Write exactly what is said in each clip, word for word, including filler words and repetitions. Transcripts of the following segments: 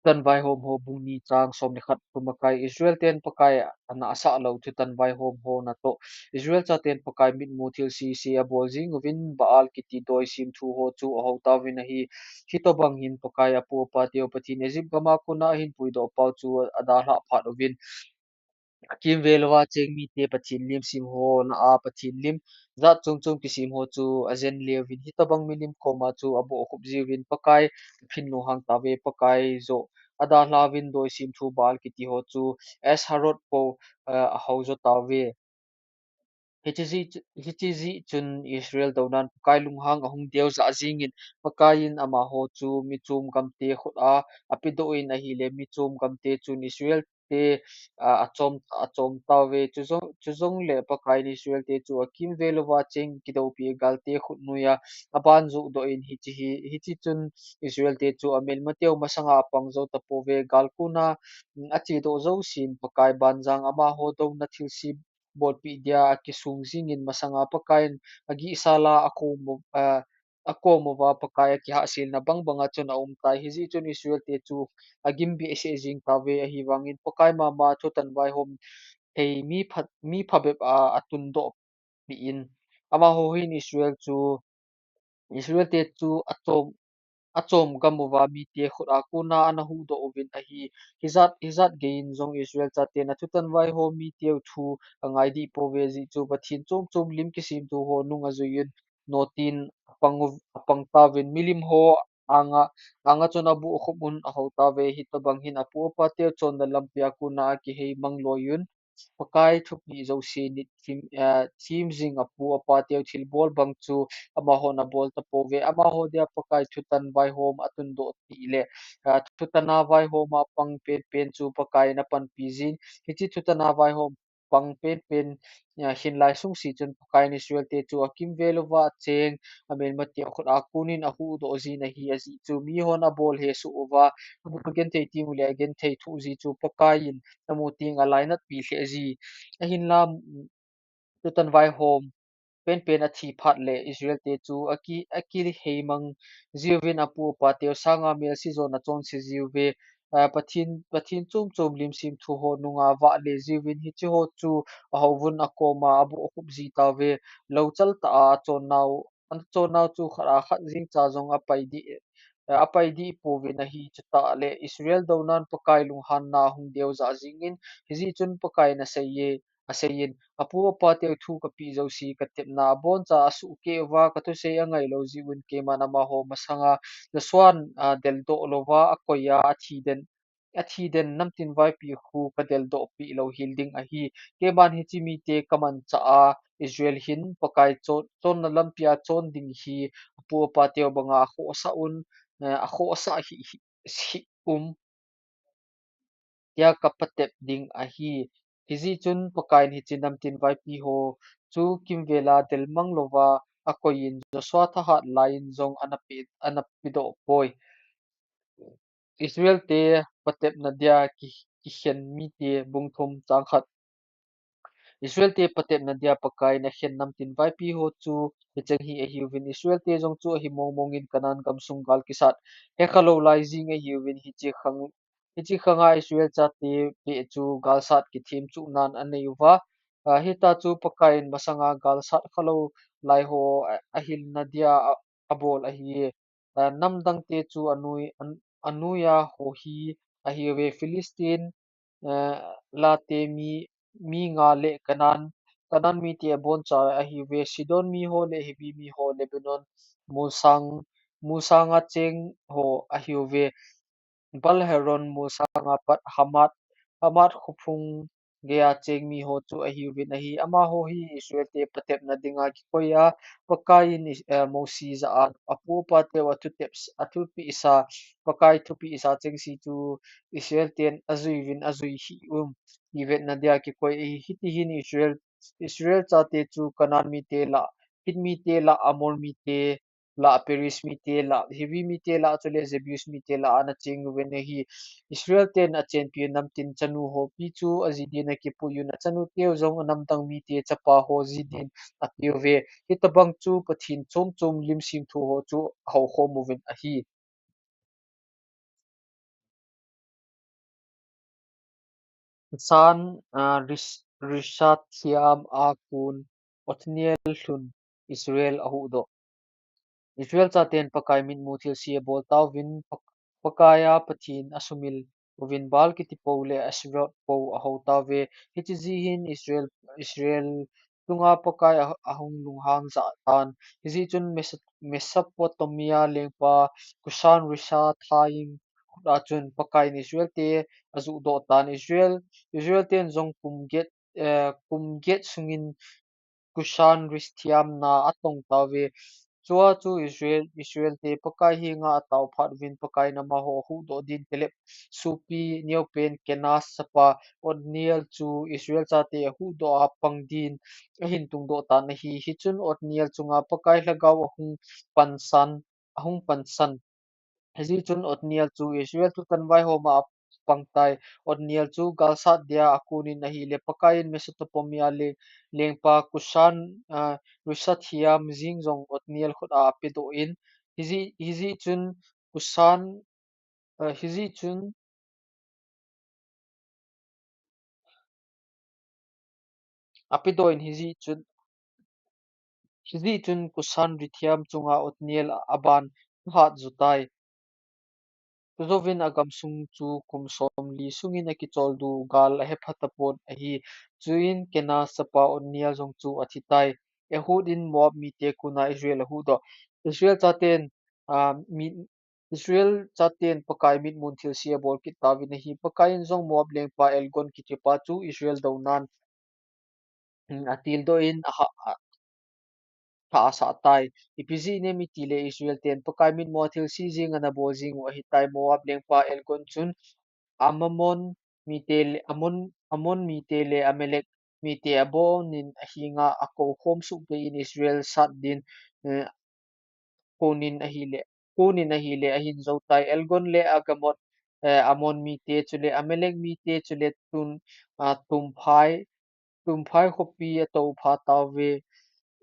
Thutan vaihom ho bung ni chang som le khat. Thumakai Israel ten Pakai ana asah lou thutan vaihom ho natoh Israel chaten Pakai mitmu thilse se abol jing uvin Baal kiti doi semthu ho chu ahou tauvin ahi. Hitobang hin Pakai apu apateu Pathen Egypt gam a kona ahin puidoh pau chu adalhah phat uvin akimvel uva cheng mite Pathen lim sem ho na a Pathen lim jat chom chom kisem ho chu ajen le uvin hitobang milim koma chu abohkhup jiuvin Pakai aphin lunghang tauve. Pakai joh adalha uvin doi semthu Baal kiti ho chu Asherah po, eh, ahou jo tauve. Hiche jeh chu, hiche jeh chun Israel dounan Pakai lunghang ahung deu jah jingin Pakai in amaho chu michom gamte khut a apedoh in ahile michom gamte chun Israel te, a, achom, achom tauve. Chujong, chujongle Pakai in Israel te chu akimvel uva cheng kidoupi galte khut noiya aban johdoh in hiche hi, hiche chun Israel te chu amelmateu masanga apang jou tapouve. Gal kona, mm, achedoh jousen Pakai banjang amaho douna thilse bolpeh dia akisong jingin masanga Pakai in agihsal a akom u-, a, akom uva Pakai akihahselna bang banga chun aum tai. Hijeh chun Israel te chu agim behseh jing tauve. Ahivangin Pakai mama thutan vaihom thei mi pha, mi phabep a atundoh peh in amaho hin Israel chu, Israel te chu achom, achom gam uva mite khut a kona ana huhdoh uvin ahi. Hijat, hijat geiyin jong Israel chaten athutan vaihom miteu thu angai deh pouve. Ajeh chu Pathen chom chom lim kisemthu ho nung ajuiyin notin apang u-, apang tauvin milim ho anga, anga chun abohkhup un ahou tauve. Hitobang hin apu apateu chonna lampia kona akihei mang loiyun Pakai thupeh jouse nit thim, eh, thim jing apu apateu thilbol bang chu amahon abol tapouve. Amaho dia Pakai thutan vaihom atundoh tile, eh, thutan a vaihom a pang penpen chu Pakai in apanpi jin. Hiche thutan a vaihom pang penpen, eh, hinlai sungse chun Pakai in Israel te chu akimvel uva cheng amelmateu khut a konin ahuhdoh jin ahi. Ajeh chu mihon abol hesoh uva, abol genthei teng uleh agenthei thoh ji chu Pakai in amu teng alainatpi lheh ji. Ahinla, mm, thutan vaihom penpen athi phat le Israel te chu aki, akihei mang jiuvin apu apateu sanga melse jona chonse jiuve. Ah, Pathen, Pathen chom chom lim semthu ho nunga vahle jiuvin hiche ho chu ahouvun akoma abohkhup ji tauve. Louchal tah a achonnau, achonnau chu khat a khat jengcha jong apai deh, eh, apai deh pouvin ahi. Chutah le Israel dounan Pakai lunghanna ahung deu jah jingin hijeh chun Pakai in aseiye, aseiyin, apu apateu thu kapeh jouse katepna aboncha asuhkeh uva kathusei angailou jeh uvin keiman amaho masanga Joshua'n, ah, deldoh louva akoiya athi den, athi den namtin vaipi khu kadeldoh peh louhel ding ahi. Keiman hiche mite kamanchah a Israel hin Pakai chon, chonna lampia chon ding hi apu apateu banga akhohsah un, eh, akhohsah hih, hih, hih um tia kapatep ding ahi. Hijeh chun Pakai in hiche namtin vaipi ho chu kimvel a delmang louva akoiyin Joshua thahat laiyin jong ana pe, ana pedoh poi. Israel te patepna dia ki, kikhen mite bung thum chang khat. Israel te patepna dia Pakai in akhen namtin vaipi ho chu hicheng hi ahiuvin, Israel te jong chu ahi mong mongin Canaan gamsung gal kisat hekhalou lai jing ahiuvin, hiche khang, hiche khanga Israel chate beh chu galsat kithemchuhnan anei uva. Ah, hitia chu Pakai in masanga galsat khalou lai ho a, ahilna dia a, abol ahi. Ah, namdang te chu anoi, an, anoiya ho hi ahiuve, Philistine, eh, late mi, mi nga le Canaan, Canaan mite aboncha ahiuve, Sidon mi ho le Hivi mi ho, Lebanon molsang, molsanga cheng ho ahiuve, Baal Haron molsanga pat Hamath, Hamath khophung geiya cheng mi ho chu ahiuvin ahi. Amaho hi Israel te patepna dinga kikoiya, Pakai in Is-, eh, Mose jah a apu apateu athutep, athupehsa, Pakai thupehsa chengse chu Israel ten ajuiyin ajui hih un ti vetna dia kikoi ahi. Hiti hin Israel, Israel chate chu Canaan mite lah, Hit mite lah, Amor mite lah, Periz mite lah, Hivi mite lah, chule Jebus mite lah ana cheng uvin ahi. Israel ten achenpiu namtin chanu hopi chu aji din akipuiyun, achanuteu jong anamdang mite chapa ho ji din apiuve. Hitobang chu Pathen chom chom lim semthu ho chu ahoukhom uvin ahi. Kusan, ah, Ris-, Risathaim a kon Othniel lhun Israel ahuhdoh. Israel chaten Pakai mitmu thilse abol tauvin, Pak-, Pakai a Pathen asumil uvin Baal kiti pou le Asherah pou ahou tauve. Hiche jeh hin Israel, Israel chunga Pakai a, ahung lunghang jah tan. Hijeh chun Meso-, Mesopotamia lengpa Kusan Risathaim khut a chun Pakaiyin Israel te ajuhdoh tan. Israel, Israel ten jong kum get, eh, kum get sungin Kusan Risathaim na atong tauve. Chua chu Israel, Israel te Pakai henga atao phat uvin Pakaiyin amaho ahuhdoh din Caleb sopi neopen Kenaz chapa Othniel chu Israel chate ahuhdoh a pang din ahin tungdoh tan ahi. Hichun Othniel chunga Pakai lhagao ahung pansan, ahung pansan. Hijeh chun Othniel chu Israel thutan vaihoma apang tai. Othniel chu galsat dia akonin ahile Pakaiyin Mesopotamia le-, lengpa Kusan, ah, Risathaim jeng jong Othniel khut a apedoh in. Hijeh, hijeh chun Kusan, ah, hijeh chun apedoh in hijeh chun, hijeh chun Kusan Risathaim chunga Othniel aban ahat ju tai. Chujouvin agamsung chu kum somli sungin akicholdo gal ahepha tapon ahi. Chuin Kenaz chapa Othniel jong chu athi tai. Ehud in Moab mite kona Israel ahuhdoh. Israel chaten, ah, mi, Israel chaten Pakai mitmun thilse abol kit tauvin ahi. Pakaiyin jong Moab lengpa Eglon kitipa chu Israel dounan, mm, atildoh in aha, a, tha asah tai. Ipi jeh inem itile Israel ten Pakai mitmua thilse jeng ana bol jeng u ahitai. Moab lengpa Eglon chun Ammon mite le, Ammon, Ammon mite le Amalek mite abonin ahinga akou khom suh kei in Israel sat din, eh, konin ahile, konin ahile ahin jou tai. Eglon le Gabaon, eh, Ammon mite chule Amalek mite chule tun, ah, tumphai, tumphai khopi atou pha tauve.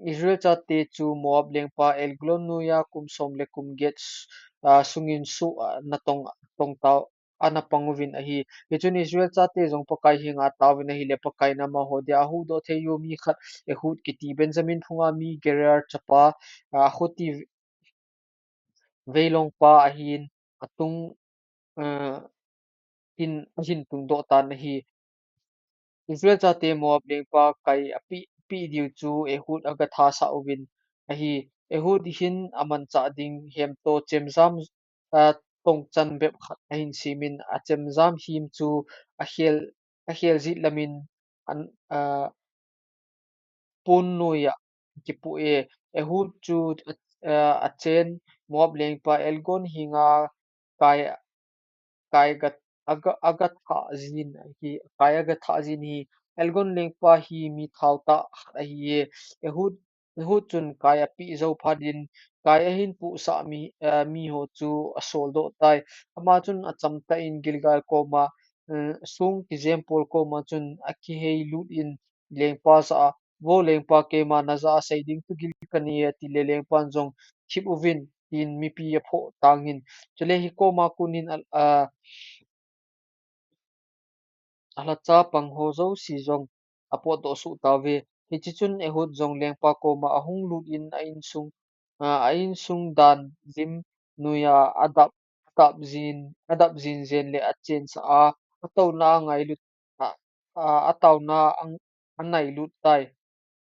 Israel chate chu Moab lengpa Eglon noiya kum som le kum get, ah, sungin su, ah, natong, tong tau, ana pang uvin ahi. Hichun Israel chate jong Pakai henga ataovin ahile Pakaiyin amaho dia ahuhdoh thei u mi khat Ehud kiti Benjamin phunga mi Gera chapa, ah, khuti veilongpa ahin atung, ah, in ahin tungdoh tan ahi. Israel chate Moab lengpa kai ape, pe diu chu Ehud agathasah uvin ahi. Ehud hin amanchah ding hemto chemjam, ah, tongchan bep khat ahin semin achemjam him chu akhel, akhel jet lamin an, ah, pon noiya kipoh e. Ehud chu, ah, achen Moab lengpa Eglon henga kai, kai aga, aga, agathah jin ahi, kai agathah jin ahi. Eglon lengpa hi mi thaotah khat ahiye. Ehud, Ehud chun kai ape jou phat in kai ahin pohsah mi, ah, miho chu asoldoh tai. Ama chun achamtah in Gilgal koma, eh, song kijem pol koma chun akihei lut in lengpa jah a, "Vo lengpa, keima najah a sei ding thugil kanei e," atile lengpan jong, "Thip uvin," tin mipi aphoh tangin. Chule hikoma konin a, a, alhacha pang ho jouse jong apotdoh soh tauve. Hiche chun Ehud jong lengpa koma ahung lut in a insung, a, a insung dan lim noiya adap, adap jin, adap jin jen le achensah a, atouna angailut, a, a, atouna ang, anailut tai.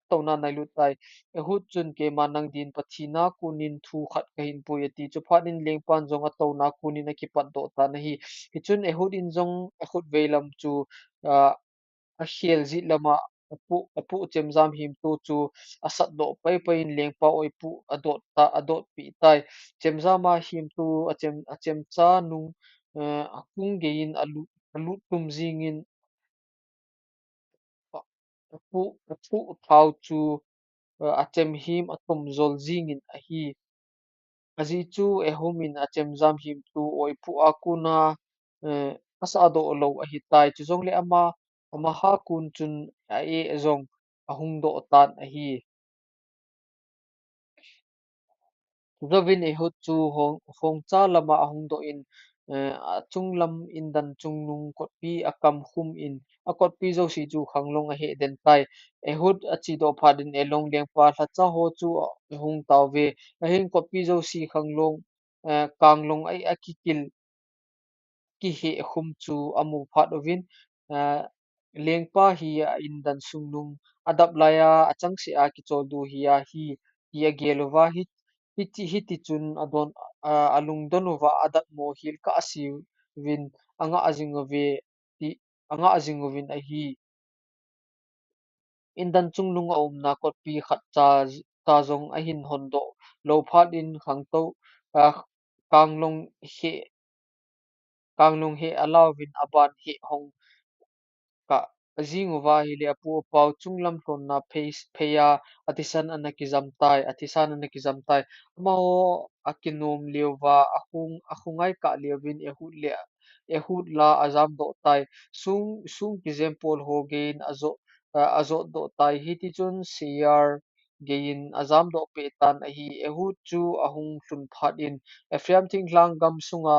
Atouna anailut tai. Ehud chun, "Keima nang din Pathen a konin thu khat kahin pui," ati. Chuphat in lengpan jong atouna konin akipatdoh tan ahi. Hichun Ehud in jong akhut veilam chu, a, akhel jet lama apoh, apoh chemjam himto chu asatdoh paipai in lengpa oipoh adot ta, adotpeh tai. Chemjam a himto achem, achemcha nung, eh, akung gei in alut, alut tum jingin apoh, apoh thao chu, eh, achem him atum jol jingin ahi. Ajeh chu Ehud in achemjam himto oipoh a kona, eh, asahdoh lou ahitai. Chujongle ama, amaha kon chun a-eh jong ahung doh tan ahi. Chujouvin Ehud chu hong, hongcha lama ahung doh in, eh, achunglam indan chungnung kotpi akam khum in, akotpi jouse chu khanglong aheh den tai. Ehud achedoh phat in Elon lengpa lhacha ho chu ahung tauve. Ahin kotpi jouse khanglong, eh, kanglong a, akikil, kiheh khum chu amu phat uvin, eh, lengpa hi a indan sungnung adap laiya achangseh a kicholdo hi ahi, ti agel uva hi, hiti, hiti chun adon, ah, alungdon uva adatmo hel kah a seuvin angah jing uve, ti, angah jing uvin ahi. Indan chungnung a umna kotpi khat cha, cha jong ahin hondoh lou phat in khangtou, ah, kanglong heh, kanglong heh alauvin aban heh hong kah jing uva ahile apu apau chunglam lhonna phei, pheiya athisan ana kijam tai, athisan ana kijam tai. Amaho akinom leuva, akhung, akhung ngai kah leuvin Ehud le, Ehud la ajamdoh tai. Sung, sung kijempol ho geiyin ajo, ah, ajotdoh tai. Hiti chun Seir geiyin ajamdoh peh tan ahi. Ehud chu ahung lhun phat in Ephraim thinglhang gam sunga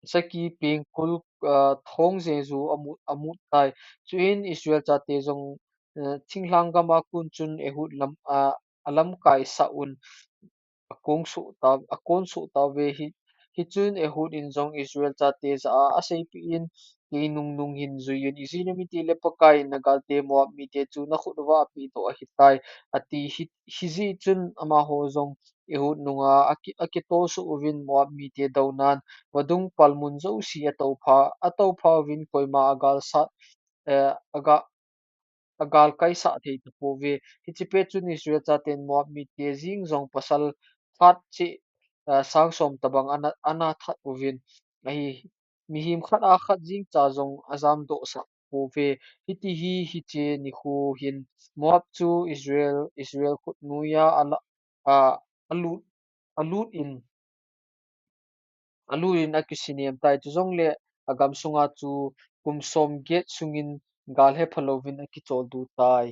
saki pengkul, ah, thong jeju amu, amut tai. Chuin Israel chate jong, eh, thinglhang gam a kon chun Ehud lam, ah, alamkai sah un akon soh ta, akon soh tauve hi, hichun Ehud in jong Israel chate jah a aseipeh in, kei nungnung hin jui un, ijeh inem itile Pakai in nagalte Moab mite chu nakhut uva apehdoh ahitai, ati hi, hijeh chun amaho jong Ehud nunga aki, akitol soh uvin Moab mite dounan vadung palmun jouse atoupha, atoupha uvin koima agalsat, eh, aga, agalkaisah thei tapouve. Hiche pet chun Israel chaten Moab mite jeng jong pasal khat cheh, eh, sang som tobang ana, ana that uvin ahi. Mihem khat a khat jeng cha jong ajamdoh sah pouve. Hiti hi, hiche nikho hin Moab chu Israel, Israel khut noiya ala, a, alut, alut in, alut in akisinem tai. Chujongle agam sunga chu kum som get sungin gal hepha louvin akicholdo tai.